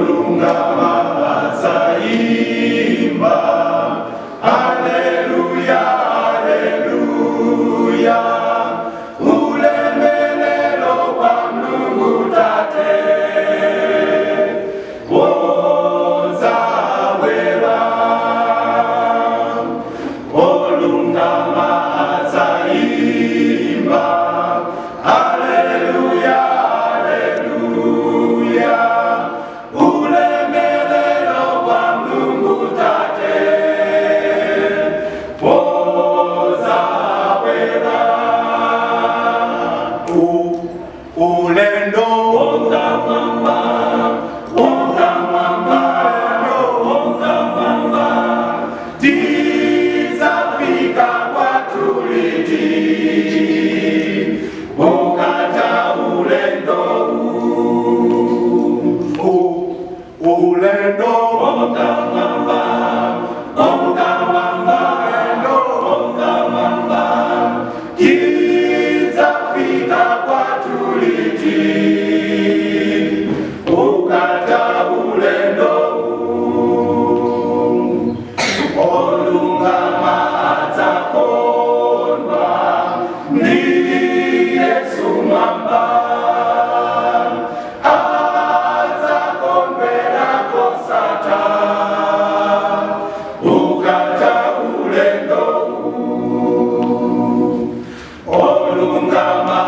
Olungama adzaimba, Haleluya, Haleluya, ulemelelo kwa Mulungu Tate. Wodzabwera, olungama adzaimba, Haleluya, Haleluya, ulemelelo kwa Mulungu Tate. Wodzabwera. Ulendo Wonga mwamba, wonga mwamba, wonga mwamba, tidzafika kwathu liti? Ukatha ulendo? Ulendo Wonga mwamba, wonga mwamba, wonga mwamba, tidzafika kwathu liti? Ukatha ulendo? Olungama adzakondwa ndi Yesu mwamba, adzakondwera kosatha ukatha ulendo. Olungama.